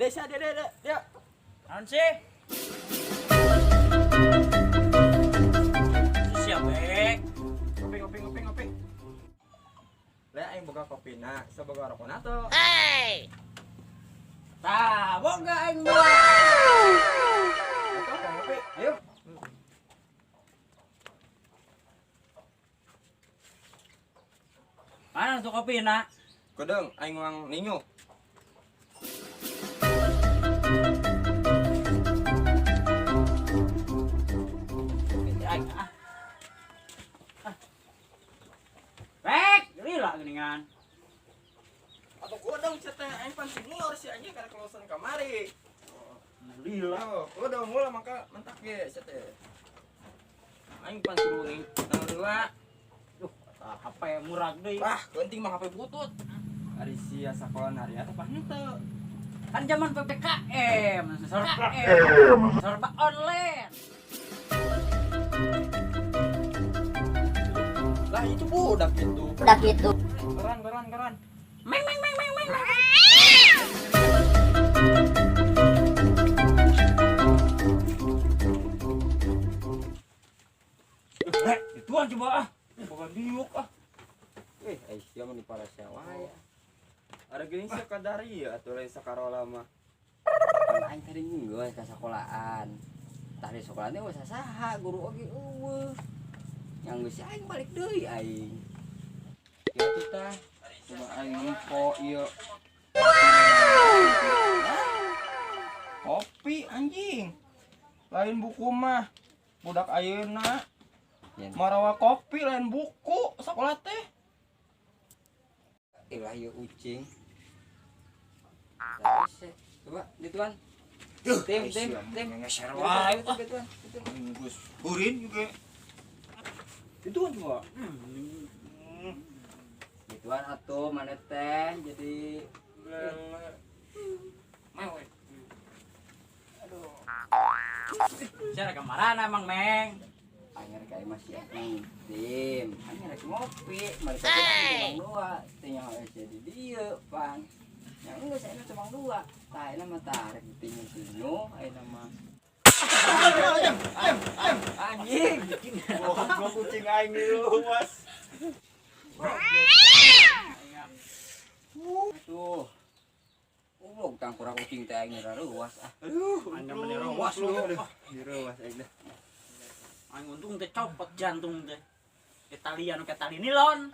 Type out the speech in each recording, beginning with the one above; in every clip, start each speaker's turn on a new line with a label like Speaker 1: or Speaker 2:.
Speaker 1: Ade sia ade ade dia.
Speaker 2: Naon sih? Siap, Bek.
Speaker 1: Ngopi ngopi ngopi ngopi. Le aing boga kopina, saboga rokona tuh.
Speaker 2: Tah, boga aing mah.
Speaker 1: Atuh ngopi, ayo.
Speaker 2: Mana tuh kopi nak?
Speaker 1: Kedeung aing uang ninyu.
Speaker 2: Aing ah. Bek, lila geuningan.
Speaker 1: Atau kedeung sia teh aing pan senior si anjing kana kelulusan kamari.
Speaker 2: Lila.
Speaker 1: Oh, kedeung mula maka mentak ge sia teh. Aing pan suruh nang heula.
Speaker 2: Duh, HP murah deui.
Speaker 1: Wah, penting mah HP butut. Ari sia sakola nari atau apa henteu?
Speaker 2: Kan zaman PPKM, serba KM, serba online.
Speaker 1: Lah itu budak itu.
Speaker 3: Budak itu.
Speaker 1: Keran keran keran.
Speaker 2: Meng meng meng meng meng.
Speaker 1: Eh, ituan coba ah. Bukan diuk ah.
Speaker 4: Eh, sia mah di parasea wae.
Speaker 1: Ada gini sih kadari ya atau lain sakarola mah.
Speaker 4: Kan aing tadi geus ka sekolahan. Tah di sekolah teh geus saha guru oge eueuh. Yang geus aing balik deui aing.
Speaker 1: Ya tuh tah. Coba aing nempo ieu. Kopi anjing. Lain buku mah. Budak ayeuna marawa kopi lain buku sekolah teh.
Speaker 4: Ilah ieu ucing. Coba dituan. Tim tim tim.
Speaker 1: Ngeser wae.
Speaker 4: Dituan.
Speaker 1: Geus hurin juga. Ituan coba.
Speaker 4: Dituan atuh mana teh jadi
Speaker 1: Mau.
Speaker 4: Aduh.
Speaker 2: Cara kemana emang, Meng?
Speaker 4: Aing rek aing masih tim. Aing rek ngopi, mari kita cuma dua, tinggal jadi dieu pan. Yang geus aing cuma dua. Tah aing mah tarik tinyu-tinyu aing mah. Anjing.
Speaker 1: Goblok kucing aing luas.
Speaker 4: Tuh. Goblok tangkurak kucing teh aing rareuwas ah.
Speaker 1: Aduh,
Speaker 2: Aing mah reuwas lu.
Speaker 1: Reuwas aing dah.
Speaker 2: Aing untung teh copot jantung teh. Italiano ke tali nilon.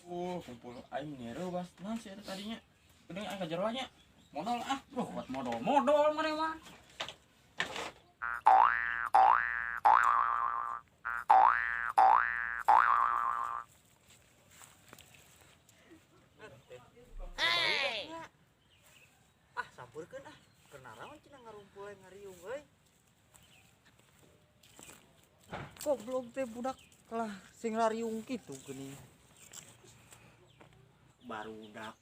Speaker 1: Kumpul aing nih reuwas. Naon sih eta tadinya? Geuning aing ka jero nya. Modal ah.
Speaker 2: Duh, buat modal-modal mana mah.
Speaker 5: Ah, sampurkeun ah. Keur naraon cenah ngarumpul ngariung euy. Goblok teh budak lah sing lariung kitu geuning. Barudak.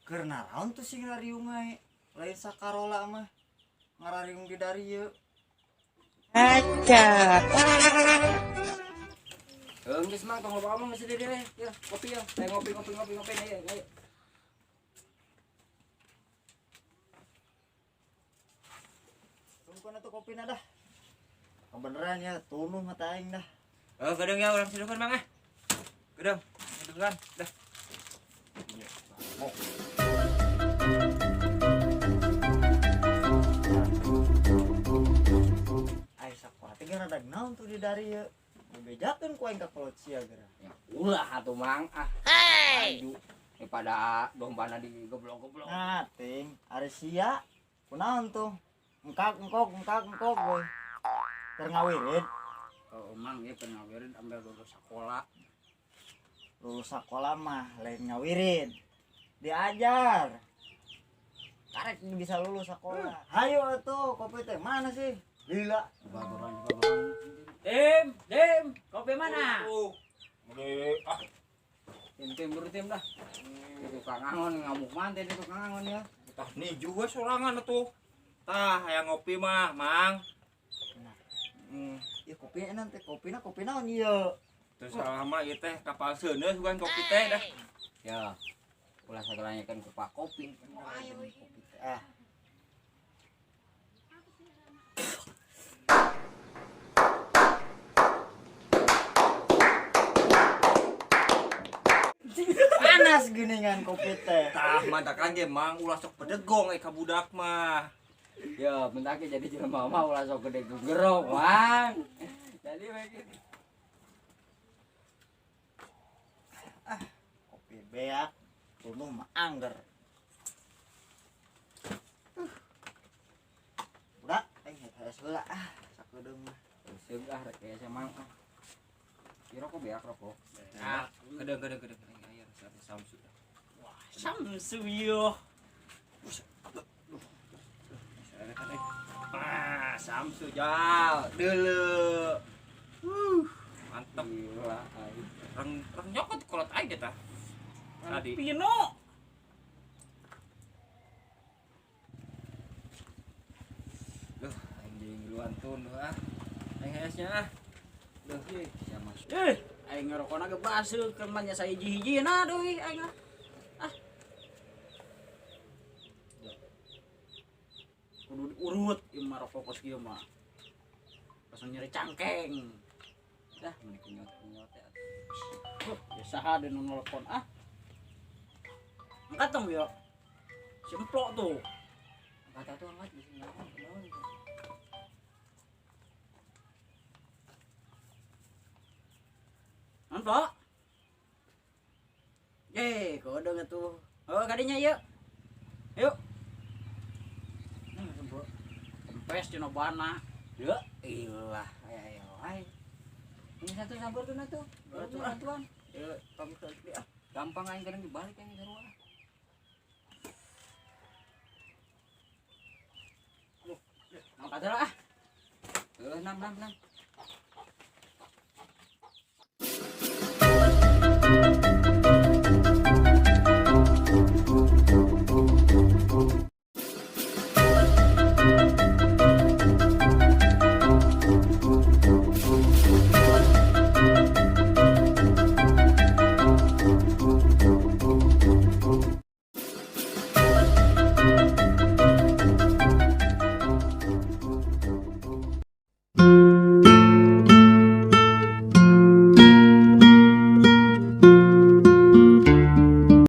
Speaker 5: Keur naraon tuh sing lariung ae. Lain sakarola mah. Ngarariung di darieu.
Speaker 4: Acak. Geus mah tong loba omong geus di dieu. Ya, kopi ya. Ayo ngopi ngopi ngopi ngopi ayo ayo.
Speaker 5: Tungguan atuh kopina dah. Kebeneran ya, tunuh mata aing dah.
Speaker 1: Oh, gedung ya urang sidukan Bang ah. Gedung, sidukan dah.
Speaker 5: Ai sakola teh rada naon tuh di darieu. Dibejakeun ku aing ka kolot sia geura.
Speaker 4: Ya ulah atuh Mang ah. Hey. Daripada dombana digeblok-geblok.
Speaker 5: Nah, ting, ari sia kunaon tuh? Engkak engkok engkak engkok we. Keur ngawirid.
Speaker 2: Oh, Mang ieu keur ngawirid ambil lulus sekolah.
Speaker 5: Lulus sekolah mah lain ngawirid. Diajar. Karek bisa lulus sekolah. Hayo atuh kopi teh mana sih? Lila.
Speaker 2: Tim, tim, kopi mana?
Speaker 1: Ah.
Speaker 4: Tim tim buru tim dah. Itu tukang angon ngamuk manten itu tukang angon ya.
Speaker 1: Tah nih juga sorangan atuh. Tah hayang ngopi mah, Mang.
Speaker 5: Nah. Ieu kopi enak teh, kopina kopi naon ieu?
Speaker 1: Terus salah mah ieu teh kapal seuneus bukan kopi teh dah.
Speaker 4: Ya. Ulah sagalanya kan ku Pak Kopi.
Speaker 5: Kopi teh ah. Panas geuningan kopi teh.
Speaker 1: Tah mantakan ge mang ulah sok pedegong ka budak mah.
Speaker 4: Ya, bentar ge jadi jelema mah ulah sok gede gegerok, Mang. Jadi we kitu.
Speaker 5: Kopi beak, tunduh mah angger. Budak, aing hees heula ah, sakedeung mah.
Speaker 4: Seug ah rek aya Mang ah. Ieu rokok beak rokok.
Speaker 1: Ah, kedeng kedeng kedeng aing aya rasa Samsu.
Speaker 2: Wah, Samsu yo.
Speaker 1: Ah, Samsu jal, deuleu. Mantep.
Speaker 4: Gila aing.
Speaker 1: Reng reng nyokot kolot aing teh tah. Tadi.
Speaker 2: Pino.
Speaker 1: Duh, aing jeung ngiluan tun ah. Aing heesnya ah. Duh,
Speaker 4: Sia masuk.
Speaker 2: Aing ngerokona ge baseuh keur mah nya sahiji-hijina deui aing ah. Ah. Kudu diurut ieu mah rokok kos kieu mah. Langsung nyeri cangkeng.
Speaker 4: Dah meni kenyot-kenyot ya.
Speaker 2: Ya saha deui nu nelpon ah. Angkat dong yo. Semplok tuh.
Speaker 4: Angkat atuh angkat bisa naon naon.
Speaker 2: Emplok. Ye, kodong atuh. Oh, kadinya yuk. Yuk. Semplok. Kempes dina bana.
Speaker 4: Ya, ilah, ayo ayo ayo. Ini satu sabar tuh tuh.
Speaker 2: Atuh,
Speaker 4: ah tuan.
Speaker 2: Yuk, kamu sekali ah.
Speaker 4: Gampang aing kadang dibalik aing sarua.
Speaker 2: Angkat lah ah.
Speaker 4: Heuh, 6 6 6.